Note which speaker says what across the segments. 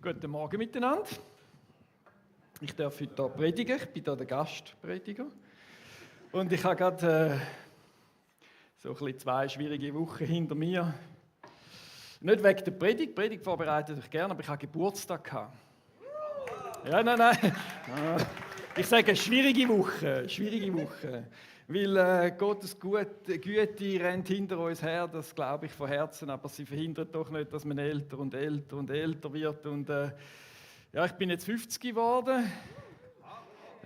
Speaker 1: Guten Morgen miteinander. Ich darf heute hier predigen. Ich bin hier der Gastprediger. Und ich habe gerade so ein bisschen 2 schwierige Wochen hinter mir. Nicht wegen der Predigt. Die Predigt vorbereitet euch gerne, aber ich habe Geburtstag gehabt. Ja, nein. Ich sage schwierige Woche. Weil Gottes Güte rennt hinter uns her, das glaube ich von Herzen, aber sie verhindert doch nicht, dass man älter und älter wird. Und ja, ich bin jetzt 50 geworden.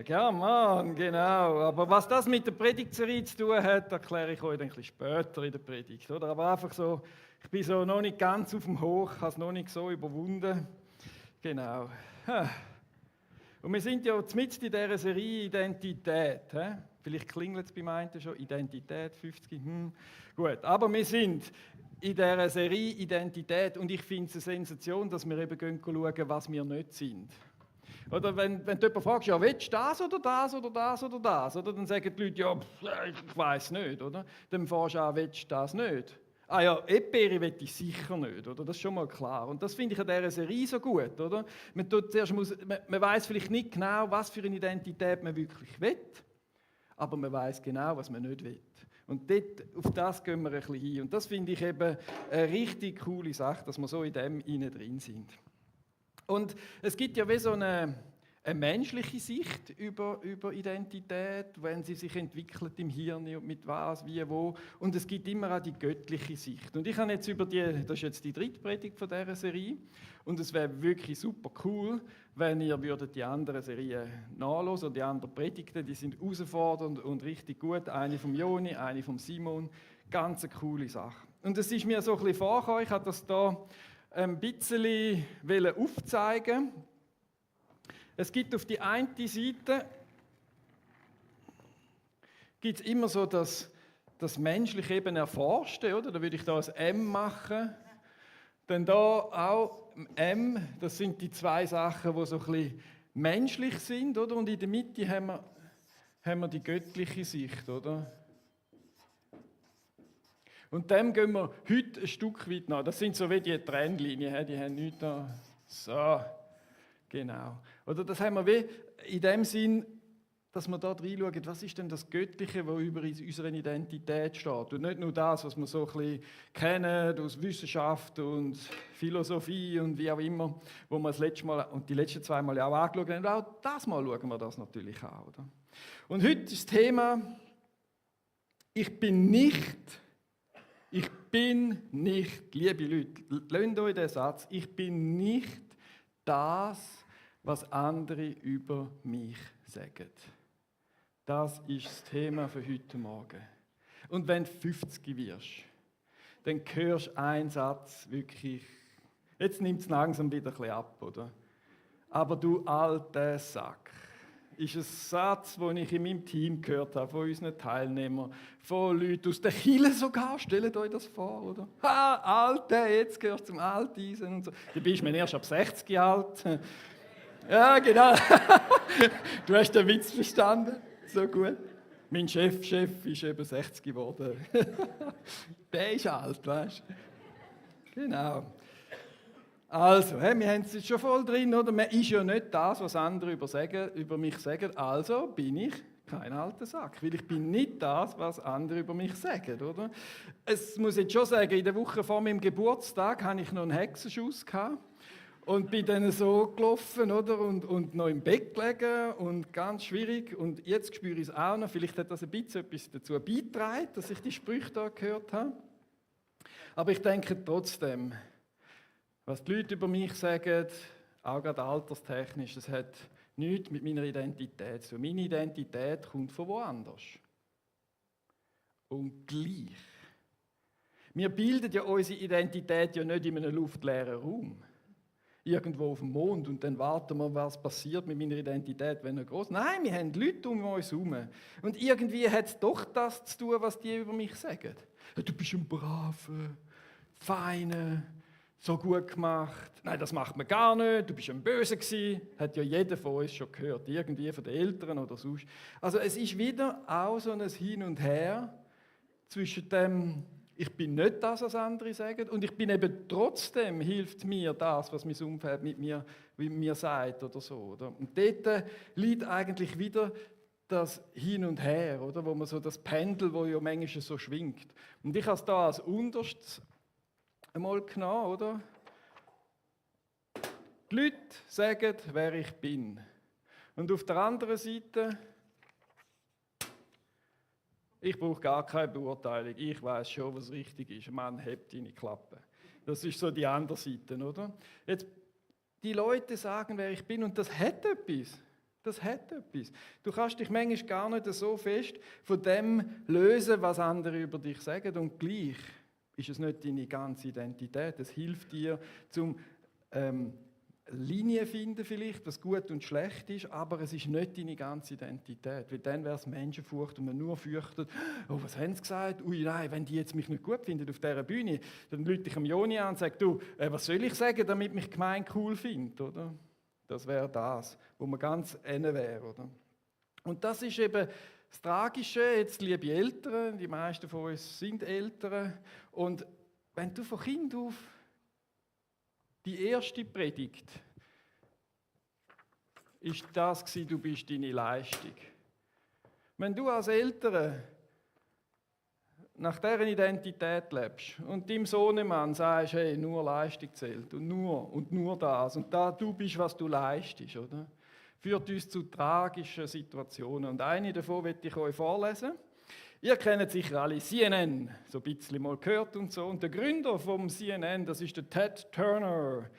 Speaker 1: Ja, Mann, genau. Aber was das mit der Predigtserie zu tun hat, erkläre ich euch ein bisschen später in der Predigt. Oder? Aber einfach so, ich bin so noch nicht ganz auf dem Hoch, habe es noch nicht so überwunden. Genau. Und wir sind ja mitten in dieser Serie Identität. Vielleicht klingelt es bei einen schon, Identität, 50, gut. Aber wir sind in dieser Serie Identität und ich finde es eine Sensation, dass wir eben schauen, was wir nicht sind. Oder wenn du jemanden fragst, ja, willst du das oder das oder das oder das? Oder dann sagen die Leute, ja, ich weiß nicht. Oder? Dann fragst du an, willst du das nicht? Ah ja, Erdbeere will ich sicher nicht, oder? Das ist schon mal klar. Und das finde ich an dieser Serie so gut, oder? Man weiss vielleicht nicht genau, was für eine Identität man wirklich will, aber man weiss genau, was man nicht will. Und auf das gehen wir ein bisschen hin. Und das finde ich eben eine richtig coole Sache, dass wir so in dem innen drin sind. Und es gibt ja wie so eine menschliche Sicht über Identität, wenn sie sich entwickelt im Hirn und mit was, wie, wo. Und es gibt immer auch die göttliche Sicht. Und ich habe jetzt das ist jetzt die 3. Predigt von dieser Serie. Und es wäre wirklich super cool, wenn ihr die anderen Serien nachhören und die anderen Predigten, die sind herausfordernd und richtig gut. Eine vom Joni, eine vom Simon. Ganz eine coole Sache. Und es ist mir so ein bisschen vorgekommen, ich habe das hier ein bisschen aufzeigen. Es gibt auf die eine Seite gibt's immer so das menschliche eben Erforschte, oder? Da würde ich da ein M machen. Dann da auch M, das sind die 2 Sachen, die so ein bisschen menschlich sind, oder? Und in der Mitte haben wir die göttliche Sicht, oder? Und dem gehen wir heute ein Stück weit nach. Das sind so wie die Trennlinien, die haben nichts da. So, genau. Oder das haben wir wie in dem Sinn, dass wir da reinschauen, was ist denn das Göttliche, was über unserer Identität steht. Und nicht nur das, was wir so ein bisschen kennen aus Wissenschaft und Philosophie und wie auch immer, wo wir das letzte Mal und die letzten 2 Mal auch angeschaut haben. Und auch das Mal schauen wir das natürlich an. Oder? Und heute ist das Thema, ich bin nicht, liebe Leute, lasst euch den Satz, ich bin nicht das, was andere über mich sagen. Das ist das Thema für heute Morgen. Und wenn du 50 wirst, dann hörst du einen Satz wirklich, jetzt nimmt es langsam wieder ein bisschen ab, oder? Aber du alter Sack, ist ein Satz, den ich in meinem Team gehört habe, von unseren Teilnehmern, von Leuten aus der Kirche sogar, stellt euch das vor, oder? Ha, Alter, jetzt gehörst du zum Alteisen und so. Du bist mir erst ab 60 alt. Ja, genau. Du hast den Witz verstanden. So gut. Mein Chef ist eben 60 geworden. Der ist alt, weißt du? Genau. Also, wir haben es jetzt schon voll drin, oder? Man ist ja nicht das, was andere über mich sagen. Also bin ich kein alter Sack, weil ich bin nicht das, was andere über mich sagen, oder? Es muss jetzt schon sagen, in der Woche vor meinem Geburtstag hatte ich noch einen Hexenschuss gehabt. Und bin dann so gelaufen, oder? Und noch im Bett gelegen und ganz schwierig. Und jetzt spüre ich es auch noch. Vielleicht hat das ein bisschen etwas dazu beigetragen, dass ich die Sprüche da gehört habe. Aber ich denke trotzdem, was die Leute über mich sagen, auch gerade alterstechnisch, das hat nichts mit meiner Identität zu tun. Meine Identität kommt von woanders. Und gleich. Wir bilden ja unsere Identität ja nicht in einem luftleeren Raum. Irgendwo auf dem Mond und dann warten wir, was passiert mit meiner Identität, wenn er groß. Nein, wir haben Leute um uns herum. Und irgendwie hat es doch das zu tun, was die über mich sagen. Du bist ein braver, feiner, so gut gemacht. Nein, das macht man gar nicht. Du bist ein Böser gewesen. Hat ja jeder von uns schon gehört, irgendwie von den Eltern oder sonst. Also es ist wieder auch so ein Hin und Her zwischen dem, Ich bin nicht das, was andere sagen. Und ich bin eben trotzdem, hilft mir das, was mein Umfeld mit mir sagt oder so. Oder? Und dort liegt eigentlich wieder das Hin und Her, oder? Wo man so das Pendel, wo ja manchmal so schwingt. Und ich habe es da als unterstes einmal genommen, oder? Die Leute sagen, wer ich bin. Und auf der anderen Seite, ich brauche gar keine Beurteilung. Ich weiß schon, was richtig ist. Mann, hebt deine Klappe. Das ist so die andere Seite, oder? Jetzt, die Leute sagen, wer ich bin, und das hat etwas. Das hat etwas. Du kannst dich manchmal gar nicht so fest von dem lösen, was andere über dich sagen, und gleich ist es nicht deine ganze Identität. Es hilft dir, zum Linie finden vielleicht, was gut und schlecht ist, aber es ist nicht deine ganze Identität, weil dann wäre es Menschenfurcht und man nur fürchtet, oh, was haben sie gesagt? Ui, nein, wenn die jetzt mich nicht gut finden auf dieser Bühne, dann rufe ich am Joni an und sage, du, was soll ich sagen, damit mich die Gemeinde cool findet, oder? Das wäre das, wo man ganz enge wäre, oder? Und das ist eben das Tragische, jetzt liebe Eltern, die meisten von uns sind Eltern, und wenn du von Kind auf die erste Predigt ist das gewesen, du bist deine Leistung. Wenn du als Eltern nach dieser Identität lebst und deinem Sohnemann sagst, hey, nur Leistung zählt und nur das und da du bist, was du leistest, oder? Führt uns zu tragischen Situationen. Und eine davon möchte ich euch vorlesen. Ihr kennt sicher alle CNN, so ein bisschen mal gehört und so. Und der Gründer vom CNN, das ist der Ted Turner.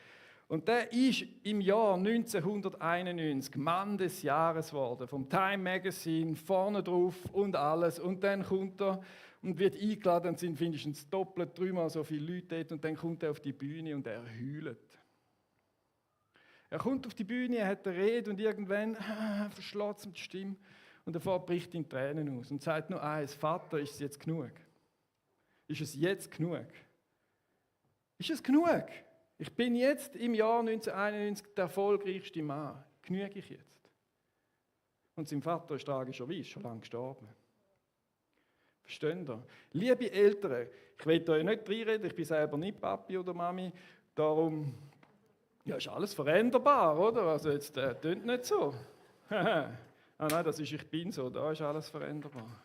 Speaker 1: Und der ist im Jahr 1991 Mann des Jahres geworden, vom Time Magazine, vorne drauf und alles. Und dann kommt er und wird eingeladen, und sind mindestens doppelt, dreimal so viele Leute dort. Und dann kommt er auf die Bühne und er heult. Er kommt auf die Bühne, er hat eine Rede und irgendwann verschlägt ihm die Stimme. Und davor bricht ihn Tränen aus und sagt nur eins: Vater, ist es jetzt genug? Ist es jetzt genug? Ist es genug? Ich bin jetzt im Jahr 1991 der erfolgreichste Mann. Genüge ich jetzt? Und sein Vater ist tragischerweise schon lange gestorben. Versteht ihr? Liebe Eltern, ich will euch nicht reinreden, ich bin selber nicht Papi oder Mami, darum ja, ist alles veränderbar, oder? Also jetzt tönt nicht so. Ah nein, das ist, ich bin so, da ist alles veränderbar.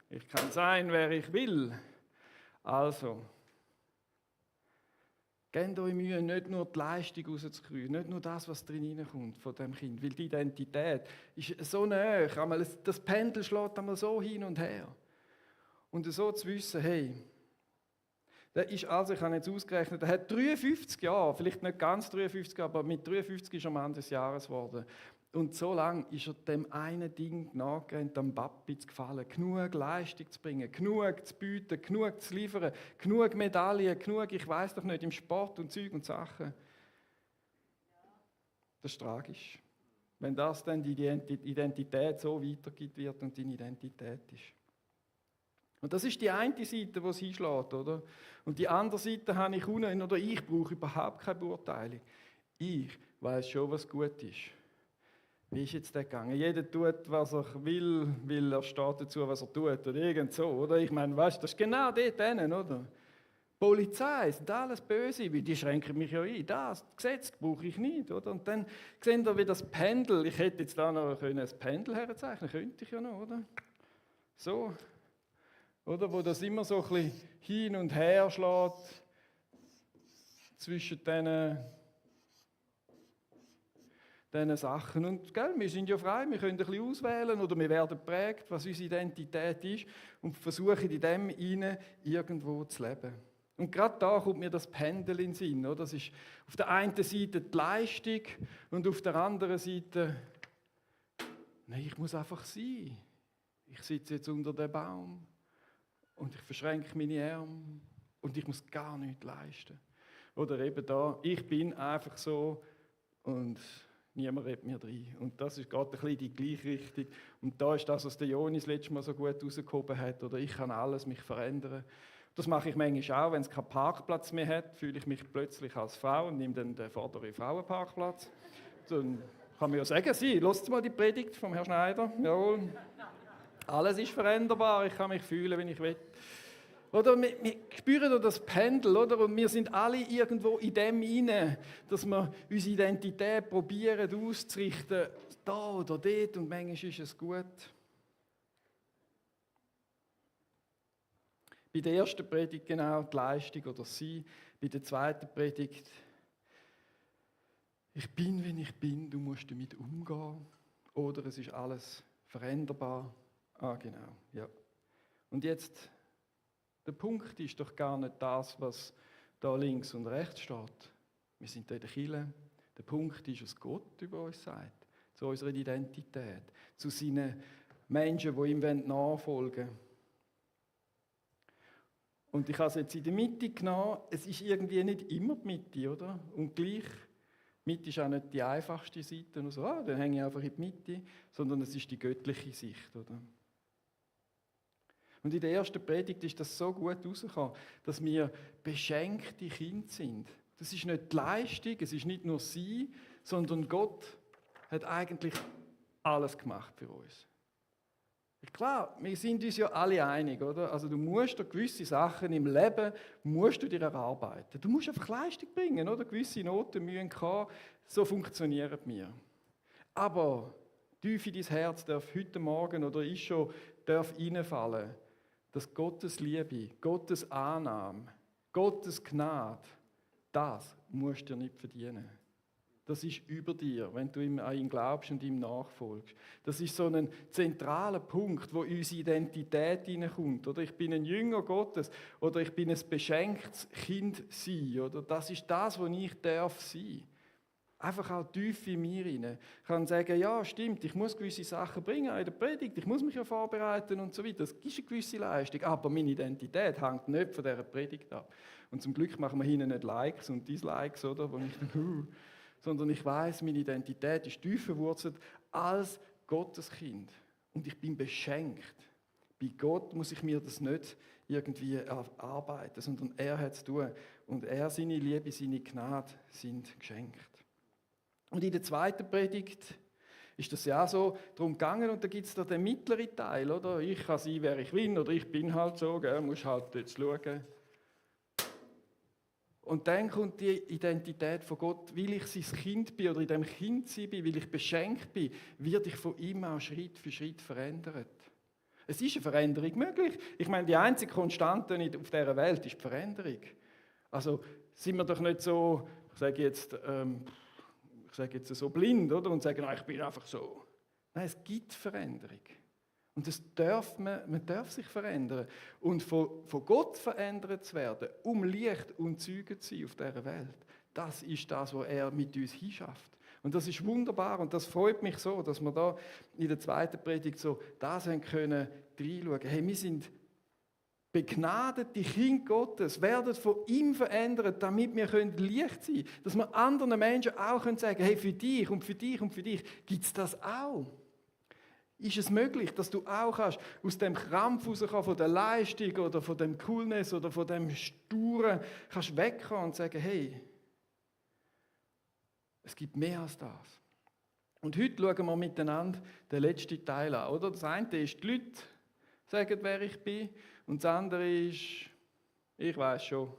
Speaker 1: Ich kann sein, wer ich will. Also, gebt euch Mühe, nicht nur die Leistung rauszukriegen, nicht nur das, was drin hineinkommt von dem Kind, weil die Identität ist so nahe, das Pendel schlägt einmal so hin und her. Und so zu wissen, hey, der ist also, ich habe jetzt ausgerechnet, er hat 53 Jahre, vielleicht nicht ganz 53, aber mit 53 ist er Mann des Jahres geworden. Und so lange ist er dem einen Ding nachgerannt, am Papi zu gefallen, genug Leistung zu bringen, genug zu bieten, genug zu liefern, genug Medaillen, genug, ich weiß doch nicht, im Sport und Zeug und Sachen. Das ist tragisch, wenn das dann die Identität so weitergibt wird und deine Identität ist. Und das ist die eine Seite, die es hinschlägt, oder? Und die andere Seite habe ich unten, oder ich brauche überhaupt keine Beurteilung. Ich weiß schon, was gut ist. Wie ist jetzt das gegangen? Jeder tut, was er will, weil er steht dazu, was er tut, oder irgend so, oder? Ich meine, weißt du, das ist genau dort hinten, oder? Die Polizei sind alles böse, weil die schränken mich ja ein. Das Gesetz brauche ich nicht, oder? Und dann sehen wir, wie das Pendel, ich hätte jetzt da noch ein Pendel herzeichnen, könnte ich ja noch, oder? So. Oder, wo das immer so ein bisschen hin und her schlägt zwischen diesen Sachen. Und gell, wir sind ja frei, wir können ein bisschen auswählen oder wir werden geprägt, was unsere Identität ist und versuchen in dem hinein irgendwo zu leben. Und gerade da kommt mir das Pendel in den Sinn. Oder? Das ist auf der einen Seite die Leistung und auf der anderen Seite, nein, ich muss einfach sein. Ich sitze jetzt unter dem Baum. Und ich verschränke meine Arme und ich muss gar nichts leisten. Oder eben da, ich bin einfach so und niemand redet mir rein. Und das ist gerade ein bisschen die gleiche Richtung. Und da ist das, was der Joni das letzte Mal so gut rausgehoben hat. Oder ich kann alles mich verändern. Das mache ich manchmal auch, wenn es keinen Parkplatz mehr hat, fühle ich mich plötzlich als Frau und nehme dann den vorderen Frauenparkplatz. Dann kann man ja sagen, hört mal die Predigt vom Herrn Schneider. Jawohl. Alles ist veränderbar, ich kann mich fühlen, wenn ich will. Oder wir spüren das Pendel, oder? Und wir sind alle irgendwo in dem hinein, dass wir unsere Identität probieren auszurichten, da oder dort, und manchmal ist es gut. Bei der ersten Predigt genau die Leistung oder sie, bei der zweiten Predigt, ich bin, wenn ich bin, du musst damit umgehen. Oder es ist alles veränderbar. Ah, genau, ja. Und jetzt, der Punkt ist doch gar nicht das, was da links und rechts steht. Wir sind in der Kirche. Der Punkt ist, was Gott über uns sagt. Zu unserer Identität. Zu seinen Menschen, die ihm nachfolgen wollen. Und ich habe es jetzt in der Mitte genommen. Es ist irgendwie nicht immer die Mitte, oder? Und gleich, die Mitte ist auch nicht die einfachste Seite. Und so, dann hänge ich einfach in die Mitte. Sondern es ist die göttliche Sicht, oder? Und in der ersten Predigt ist das so gut rausgekommen, dass wir beschenkte Kinder sind. Das ist nicht die Leistung, es ist nicht nur sie, sondern Gott hat eigentlich alles gemacht für uns. Klar, wir sind uns ja alle einig, oder? Also du musst dir gewisse Sachen im Leben musst du dir erarbeiten. Du musst einfach Leistung bringen, oder? Gewisse Noten müssen haben. So funktionieren wir. Aber tief in dein Herz darf heute Morgen oder ist schon reinfallen, dass Gottes Liebe, Gottes Annahme, Gottes Gnade, das musst du dir nicht verdienen. Das ist über dir, wenn du an ihn glaubst und ihm nachfolgst. Das ist so ein zentraler Punkt, wo unsere Identität hineinkommt. Oder ich bin ein Jünger Gottes oder ich bin ein beschenktes Kind sein. Oder das ist das, was ich darf sein. Einfach auch tief in mir hinein. Ich kann sagen, ja, stimmt, ich muss gewisse Sachen bringen in der Predigt, ich muss mich ja vorbereiten und so weiter. Das ist eine gewisse Leistung, aber meine Identität hängt nicht von dieser Predigt ab. Und zum Glück machen wir hinten nicht Likes und Dislikes, oder? Wo ich dann, sondern ich weiß, meine Identität ist tief verwurzelt als Gottes Kind. Und ich bin beschenkt. Bei Gott muss ich mir das nicht irgendwie erarbeiten, sondern er hat es tun. Und er, seine Liebe, seine Gnade sind geschenkt. Und in der zweiten Predigt ist das ja auch so darum gegangen, und da gibt es da den mittleren Teil, oder? Ich kann sein, wer ich bin, oder ich bin halt so, gell? Muss halt jetzt schauen. Und dann kommt die Identität von Gott, weil ich sein Kind bin oder in dem Kind sein bin, weil ich beschenkt bin, werde ich von ihm auch Schritt für Schritt verändert. Es ist eine Veränderung möglich. Ich meine, die einzige Konstante auf dieser Welt ist die Veränderung. Also sind wir doch nicht so, ich sage jetzt so blind, oder? Und sagen, ich bin einfach so. Nein, es gibt Veränderung. Und man darf sich verändern. Und von Gott verändert zu werden, um Licht und Zeuge zu sein auf dieser Welt, das ist das, was er mit uns hinschafft. Und das ist wunderbar und das freut mich so, dass wir da in der zweiten Predigt so das haben können, reinschauen. Hey, wir sind begnadete Kinder Gottes, werden von ihm verändert, damit wir Licht sein können. Dass wir anderen Menschen auch sagen können, hey, für dich und für dich und für dich gibt es das auch. Ist es möglich, dass du auch kannst, aus dem Krampf rauskommen, von der Leistung oder von dem Coolness oder von dem Sturen, kannst wegkommen und sagen, hey, es gibt mehr als das. Und heute schauen wir miteinander den letzten Teil an. Oder? Das eine ist, die Leute sagen, wer ich bin. Und das andere ist, ich weiß schon.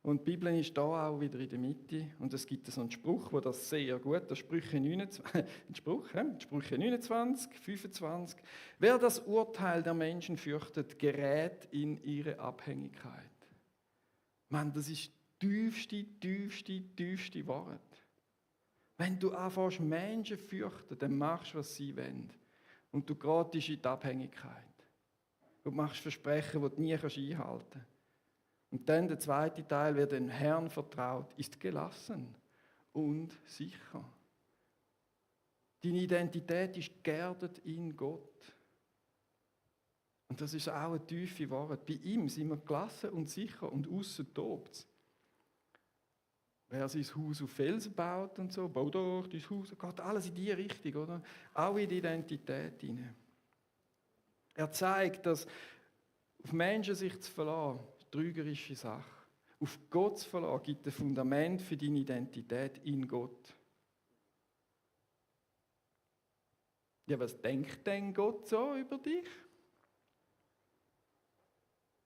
Speaker 1: Und die Bibel ist da auch wieder in der Mitte. Und es gibt so einen Spruch, der das sehr gut, das Sprüche 29, 25. Wer das Urteil der Menschen fürchtet, gerät in ihre Abhängigkeit. Mann, das ist tiefste Wort. Wenn du anfängst, Menschen fürchten, dann machst du, was sie wollen. Und du gerätst in die Abhängigkeit. Du machst Versprechen, die du nie einhalten kannst. Und dann der zweite Teil, wer dem Herrn vertraut, ist gelassen und sicher. Deine Identität ist geerdet in Gott. Und das ist auch eine tiefe Wahrheit. Bei ihm sind wir gelassen und sicher und aussen tobt es. Wer sein Haus auf Felsen baut und so, bau doch dein Haus, geht alles in die Richtung, oder? Auch in die Identität hinein. Er zeigt, dass auf Menschen sich zu verlassen, eine trügerische Sache. Auf Gott zu verlassen, gibt ein Fundament für deine Identität in Gott. Ja, was denkt denn Gott so über dich?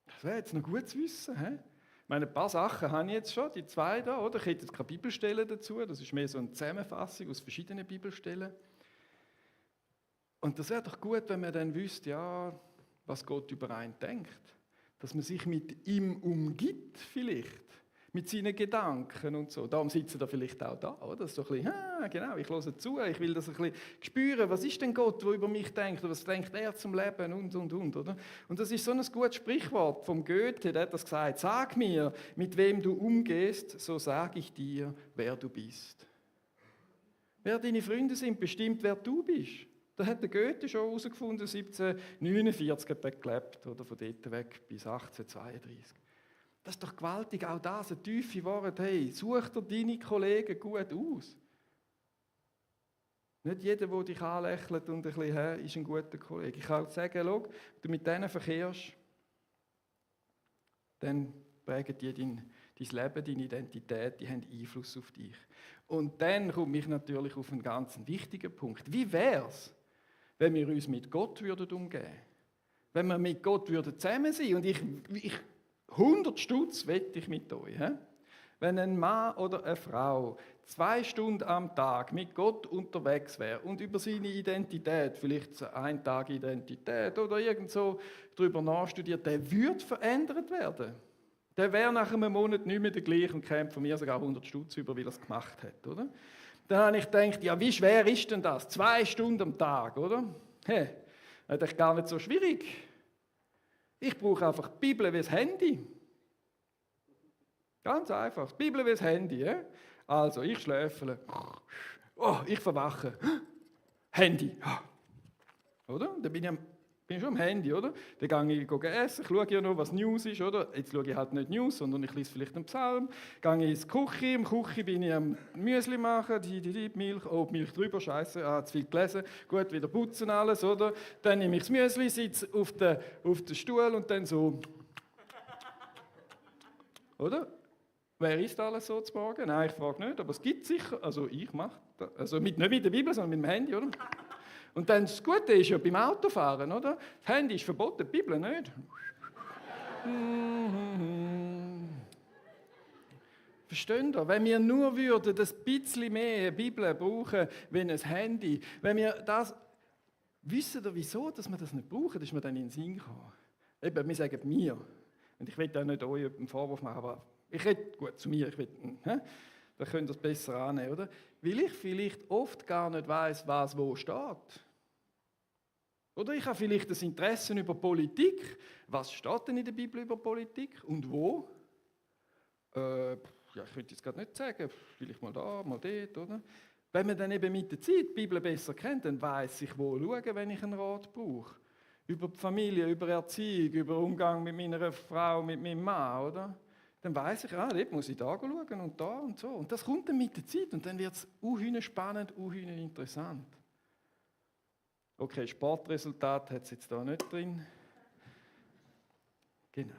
Speaker 1: Das wäre jetzt noch gut zu wissen. He? Ich meine, ein paar Sachen habe ich jetzt schon, die zwei da, oder? Ich hätte jetzt keine Bibelstellen dazu, das ist mehr so eine Zusammenfassung aus verschiedenen Bibelstellen. Und das wäre doch gut, wenn man dann wüsste, ja, was Gott über einen denkt. Dass man sich mit ihm umgibt vielleicht, mit seinen Gedanken und so. Darum sitzen da vielleicht auch da, oder? Das ist so ein bisschen, genau, ich höre zu, ich will das ein bisschen spüren, was ist denn Gott, der über mich denkt, oder was denkt er zum Leben und, oder? Und das ist so ein gutes Sprichwort vom Goethe, der hat das gesagt, sag mir, mit wem du umgehst, so sage ich dir, wer du bist. Wer deine Freunde sind, bestimmt, wer du bist. Da hat der Goethe schon herausgefunden, 1749 hat er gelebt, oder von dort weg bis 1832. Das ist doch gewaltig, auch das, eine tiefe Wahrheit. Hey, such dir deine Kollegen gut aus. Nicht jeder, der dich anlächelt und ein bisschen, ist ein guter Kollege. Ich kann auch sagen, schau, wenn du mit denen verkehrst, dann prägen die dein Leben, deine Identität, die haben Einfluss auf dich. Und dann komme ich natürlich auf einen ganz wichtigen Punkt. Wie wäre es, wenn wir uns mit Gott umgehen würden? Wenn wir mit Gott zusammen sein würden? Und ich 100 Stutz wette ich mit euch. He? Wenn ein Mann oder eine Frau 2 Stunden am Tag mit Gott unterwegs wäre und über seine Identität, vielleicht ein Tag Identität oder irgend so darüber nachstudiert, der würde verändert werden. Der wäre nach einem Monat nicht mehr der gleiche und käme von mir sogar 100 Stutz über, weil er es gemacht hat. Oder? Dann habe ich gedacht, ja, wie schwer ist denn das? 2 Stunden am Tag, oder? Hey, das ist gar nicht so schwierig. Ich brauche einfach die Bibel wie das Handy. Ganz einfach. Die Bibel wie das Handy. Ja? Also, ich schläfle. Oh, ich verwache. Handy. Oder? Dann bin ich schon am Handy, oder? Dann gehe ich essen, ich schaue ja noch, was News ist, oder? Jetzt schaue ich halt nicht News, sondern ich lese vielleicht einen Psalm. Gehe ich ins Küche, im Küche bin ich am Müsli machen, die Milch, oh, Milch drüber, scheiße, zu viel gelesen. Gut, wieder putzen alles, oder? Dann nehme ich das Müsli, sitze auf den Stuhl und dann so. Oder? Wer isst alles so zum Morgen? Nein, ich frage nicht, aber es gibt sicher, also ich mache das, also nicht mit der Bibel, sondern mit dem Handy, oder? Und dann das Gute ist ja beim Autofahren, oder? Das Handy ist verboten, die Bibel nicht. Versteht ihr? Wenn wir nur würden, das bisschen mehr Bibel brauchen wie ein Handy, wenn wir das, wissen ihr wieso, dass wir das nicht brauchen, dass wir dann in den Sinn kommen? Eben, wir sagen mir, und ich will da nicht euch einen Vorwurf machen, aber ich rede gut zu mir, da könnt ihr es besser annehmen, oder? Weil ich vielleicht oft gar nicht weiss, was wo steht. Oder ich habe vielleicht das Interesse über Politik. Was steht denn in der Bibel über Politik und wo? Ja, ich könnte jetzt gerade nicht sagen, vielleicht mal da, mal dort, oder? Wenn man dann eben mit der Zeit die Bibel besser kennt, dann weiss ich, wo schauen, wenn ich einen Rat brauche. Über die Familie, über Erziehung, über Umgang mit meiner Frau, mit meinem Mann, oder? Dann weiss ich, dort muss ich da schauen und da und so. Und das kommt dann mit der Zeit und dann wird es spannend, interessant. Okay, Sportresultat hat es jetzt da nicht drin. Genau.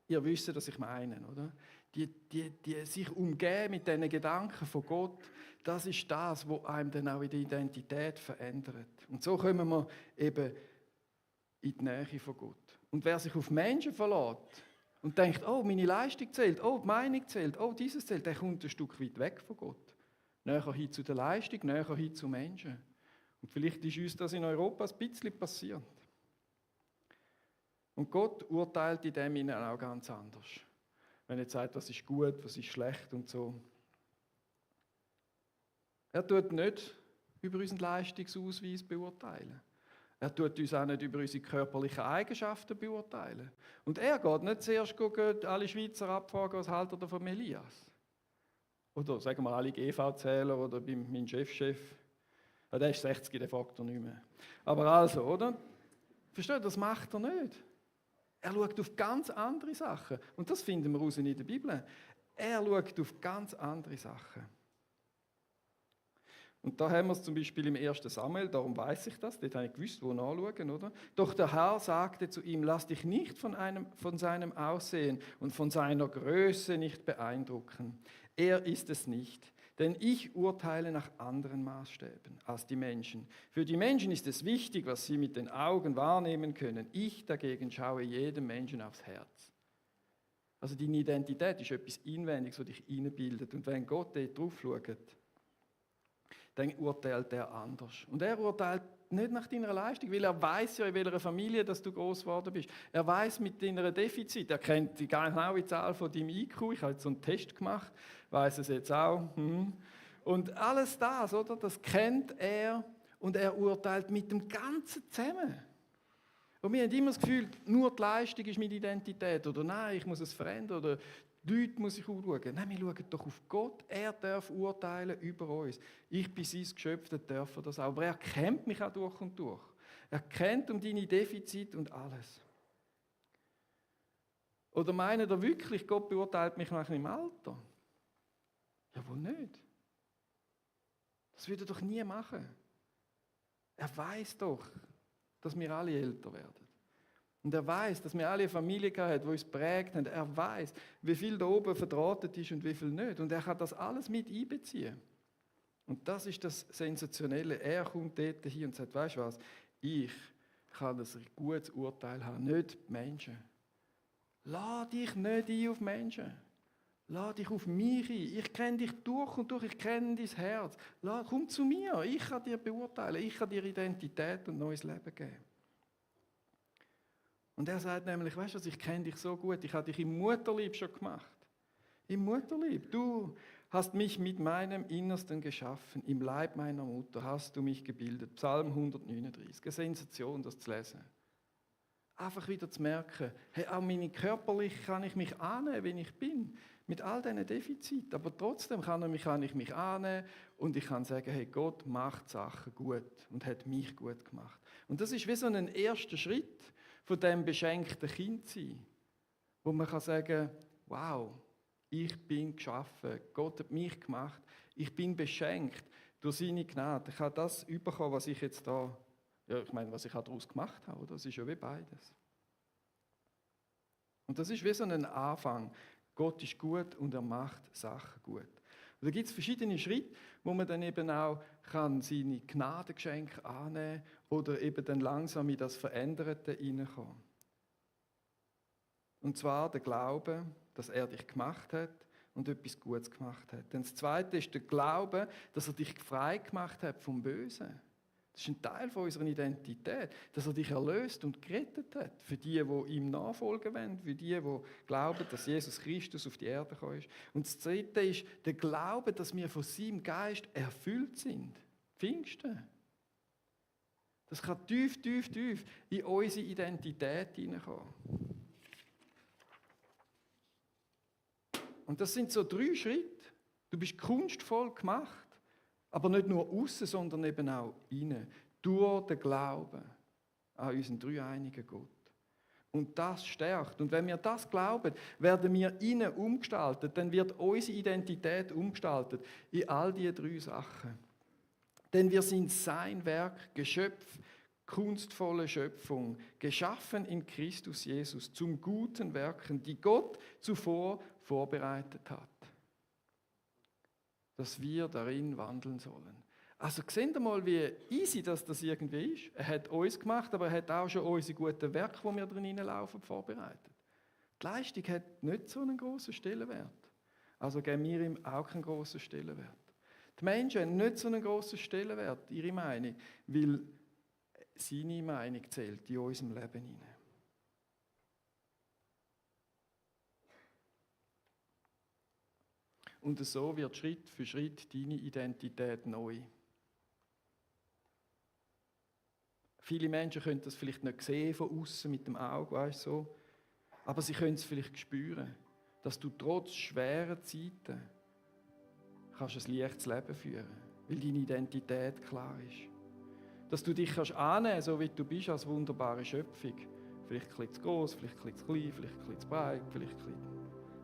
Speaker 1: Ihr wisst, was ich meine, oder? Die sich umgehen mit diesen Gedanken von Gott, das ist das, was einem dann auch in der Identität verändert. Und so kommen wir eben in die Nähe von Gott. Und wer sich auf Menschen verlässt und denkt, oh, meine Leistung zählt, oh, die Meinung zählt, oh, dieses zählt, der kommt ein Stück weit weg von Gott. Näher hin zu der Leistung, näher hin zu Menschen. Und vielleicht ist uns das in Europa ein bisschen passiert. Und Gott urteilt in dem Sinne auch ganz anders. Wenn er sagt, was ist gut, was ist schlecht und so. Er tut nicht über unseren Leistungsausweis beurteilen. Er tut uns auch nicht über unsere körperlichen Eigenschaften beurteilen. Und er geht nicht zuerst alle Schweizer abfragen, was haltet ihr von Elias? Oder sagen wir alle GV-Zähler oder mein Chefchef. Ja, der ist 60, der fragt er nicht mehr. Aber also, oder? Versteht ihr, das macht er nicht. Er schaut auf ganz andere Sachen. Und das finden wir raus in der Bibel. Er schaut auf ganz andere Sachen. Und da haben wir es zum Beispiel im 1. Samuel, darum weiß ich das, dort habe ich gewusst, wo nachschauen, oder? Doch der Herr sagte zu ihm, lass dich nicht von seinem Aussehen und von seiner Größe nicht beeindrucken. Er ist es nicht, Denn ich urteile nach anderen Maßstäben als die Menschen. Für die Menschen ist es wichtig, was sie mit den Augen wahrnehmen können. Ich dagegen schaue jedem Menschen aufs Herz. Also deine Identität ist etwas Inwendiges, das dich einbildet. Und wenn Gott dort drauf schaut, dann urteilt er anders. Und er urteilt nicht nach deiner Leistung, weil er weiß ja, in welcher Familie dass du groß geworden bist. Er weiß mit deiner Defizit. Er kennt die genaue Zahl von deinem IQ. Ich habe jetzt so einen Test gemacht, weiß es jetzt auch. Und alles das, oder? Das kennt er und er urteilt mit dem Ganzen zusammen. Und wir haben immer das Gefühl, nur die Leistung ist meine Identität. Oder nein, ich muss es verändern. Oder die Leute muss ich anschauen. Nein, wir schauen doch auf Gott. Er darf urteilen über uns. Ich bin sein Geschöpf, dann darf er das auch. Aber er kennt mich auch durch und durch. Er kennt um deine Defizite und alles. Oder meint ihr wirklich, Gott beurteilt mich nach meinem Alter? Ja, wohl nicht. Das würde er doch nie machen. Er weiß doch, dass wir alle älter werden. Und er weiß, dass wir alle eine Familie haben, die uns prägt haben. Er weiß, wie viel da oben verdrahtet ist und wie viel nicht. Und er kann das alles mit einbeziehen. Und das ist das Sensationelle. Er kommt dort hin und sagt, weißt du was, ich kann ein gutes Urteil haben, nicht die Menschen. Lass dich nicht ein auf Menschen. Lass dich auf mich ein. Ich kenne dich durch und durch, ich kenne dein Herz. Komm zu mir, ich kann dir beurteilen, ich kann dir Identität und neues Leben geben. Und er sagt nämlich, weißt du, ich kenne dich so gut, ich habe dich im Mutterleib schon gemacht. Im Mutterleib. Du hast mich mit meinem Innersten geschaffen, im Leib meiner Mutter hast du mich gebildet. Psalm 139. Eine Sensation, das zu lesen. Einfach wieder zu merken, hey, auch meine körperlich kann ich mich annehmen, wenn ich bin. Mit all diesen Defiziten. Aber trotzdem kann ich mich annehmen und ich kann sagen, hey, Gott macht Sachen gut und hat mich gut gemacht. Und das ist wie so ein erster Schritt von dem beschenkten Kind sein, wo man kann sagen, wow, ich bin geschaffen, Gott hat mich gemacht, ich bin beschenkt durch seine Gnade. Ich habe das bekommen, was ich jetzt da, ja, ich meine, was ich daraus gemacht habe, oder? Das ist ja wie beides. Und das ist wie so ein Anfang. Gott ist gut und er macht Sachen gut. Und da gibt es verschiedene Schritte, wo man dann eben auch kann seine Gnadengeschenke annehmen oder eben dann langsam in das Veränderte hineinkommen. Und zwar der Glaube, dass er dich gemacht hat und etwas Gutes gemacht hat. Dann das Zweite ist der Glaube, dass er dich frei gemacht hat vom Bösen. Das ist ein Teil von unserer Identität, dass er dich erlöst und gerettet hat. Für die, die ihm nachfolgen wollen, für die, die glauben, dass Jesus Christus auf die Erde gekommen ist. Und das Dritte ist der Glaube, dass wir von seinem Geist erfüllt sind. Pfingsten. Das kann tief, tief, tief in unsere Identität hineinkommen. Und das sind so 3 Schritte. Du bist kunstvoll gemacht. Aber nicht nur außen, sondern eben auch innen. Durch den Glauben an unseren dreieinigen Gott. Und das stärkt. Und wenn wir das glauben, werden wir innen umgestaltet. Dann wird unsere Identität umgestaltet in all diese 3 Sachen. Denn wir sind sein Werk, Geschöpf, kunstvolle Schöpfung, geschaffen in Christus Jesus zum guten Werken, die Gott zuvor vorbereitet hat. Dass wir darin wandeln sollen. Also seht ihr mal, wie easy das irgendwie ist. Er hat uns gemacht, aber er hat auch schon unsere guten Werke, wo wir drin laufen, vorbereitet. Die Leistung hat nicht so einen grossen Stellenwert. Also geben wir ihm auch keinen grossen Stellenwert. Die Menschen haben nicht so einen grossen Stellenwert, ihre Meinung, weil seine Meinung zählt in unserem Leben hinein. Und so wird Schritt für Schritt deine Identität neu. Viele Menschen können das vielleicht nicht sehen von außen mit dem Auge, weißt du, so. Aber sie können es vielleicht spüren, dass du trotz schwerer Zeiten kannst ein leichtes Leben führen, weil deine Identität klar ist. Dass du dich kannst annehmen, so wie du bist, als wunderbare Schöpfung. Vielleicht ein bisschen zu gross, vielleicht ein bisschen zu klein, vielleicht ein bisschen zu breit, vielleicht ein bisschen.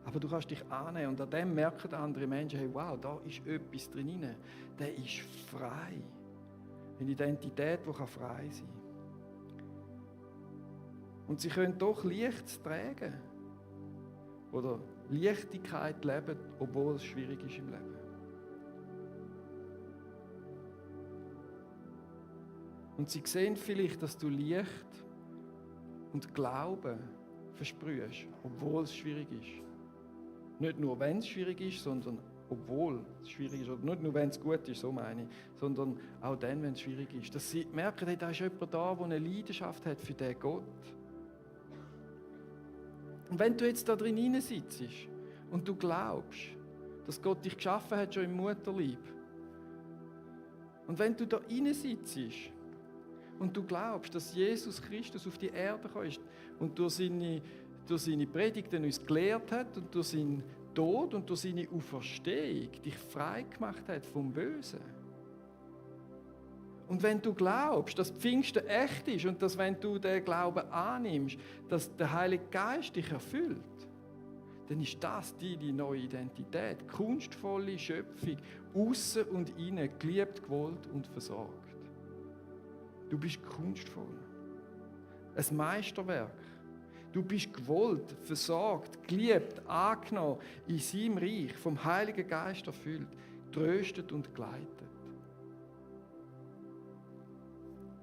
Speaker 1: Aber du kannst dich annehmen und an dem merken andere Menschen, hey, wow, da ist etwas drin, der ist frei. Eine Identität, die frei sein kann. Und sie können doch Licht tragen. Oder Leichtigkeit leben, obwohl es schwierig ist im Leben. Und sie sehen vielleicht, dass du Licht und Glauben versprühst, obwohl es schwierig ist. Nicht nur, wenn es schwierig ist, sondern obwohl es schwierig ist. Oder nicht nur, wenn es gut ist, so meine ich, sondern auch dann, wenn es schwierig ist. Dass sie merken, hey, da ist jemand da, der eine Leidenschaft hat für diesen Gott. Und wenn du jetzt da drin sitzt und du glaubst, dass Gott dich geschaffen hat, schon im Mutterleib, und wenn du da sitzt und du glaubst, dass Jesus Christus auf die Erde gekommen ist und durch seine Predigten uns gelehrt hat und durch seinen Tod und durch seine Auferstehung dich frei gemacht hat vom Bösen. Und wenn du glaubst, dass Pfingsten echt ist und dass, wenn du den Glauben annimmst, dass der Heilige Geist dich erfüllt, dann ist das deine neue Identität. Kunstvolle Schöpfung, außen und innen, geliebt, gewollt und versorgt. Du bist kunstvoll. Ein Meisterwerk. Du bist gewollt, versorgt, geliebt, angenommen, in seinem Reich, vom Heiligen Geist erfüllt, getröstet und geleitet.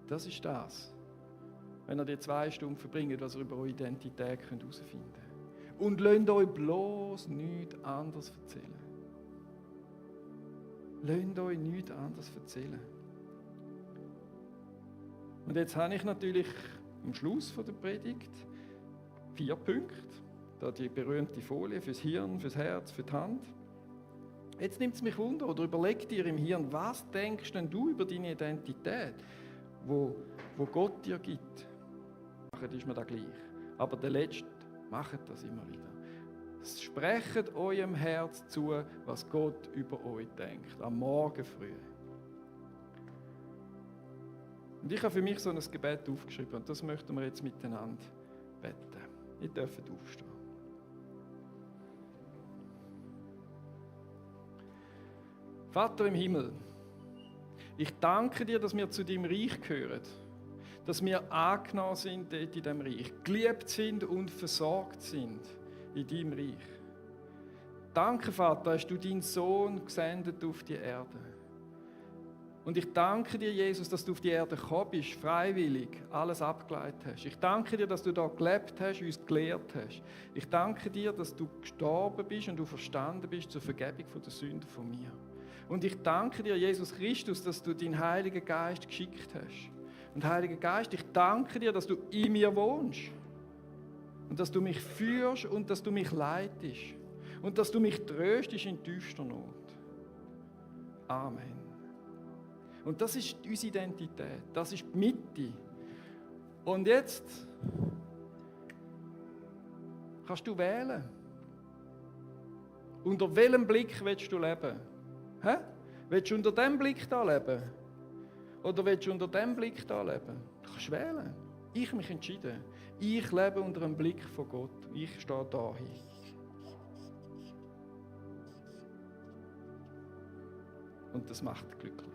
Speaker 1: Das ist das, wenn ihr die 2 Stunden verbringt, was ihr über eure Identität herausfinden könnt. Und lasst euch bloß nichts anderes erzählen. Lasst euch nichts anderes erzählen. Und jetzt habe ich natürlich am Schluss der Predigt 4 Punkte. Da die berühmte Folie fürs Hirn, fürs Herz, für die Hand. Jetzt nimmt es mich wunder, oder überleg dir im Hirn, was denkst denn du über deine Identität, wo Gott dir gibt? Das ist mir da gleich. Aber der Letzte, macht das immer wieder. Sprecht eurem Herz zu, was Gott über euch denkt, am Morgen früh. Und ich habe für mich so ein Gebet aufgeschrieben und das möchten wir jetzt miteinander beten. Ihr dürft aufstehen. Vater im Himmel, ich danke dir, dass wir zu deinem Reich gehören, dass wir angenommen sind dort in diesem Reich, geliebt sind und versorgt sind in deinem Reich. Danke, Vater, hast du deinen Sohn gesendet auf die Erde. Und ich danke dir, Jesus, dass du auf die Erde gekommen bist, freiwillig alles abgeleitet hast. Ich danke dir, dass du da gelebt hast, uns gelehrt hast. Ich danke dir, dass du gestorben bist und du verstanden bist zur Vergebung der Sünden von mir. Und ich danke dir, Jesus Christus, dass du deinen Heiligen Geist geschickt hast. Und Heiliger Geist, ich danke dir, dass du in mir wohnst. Und dass du mich führst und dass du mich leitest. Und dass du mich tröstest in tiefster Not. Amen. Und das ist unsere Identität, das ist die Mitte. Und jetzt kannst du wählen. Unter welchem Blick willst du leben? Hä? Willst du unter dem Blick da leben? Oder willst du unter dem Blick da leben? Du kannst wählen. Ich habe mich entschieden. Ich lebe unter einem Blick von Gott. Ich stehe da hin. Und das macht glücklich.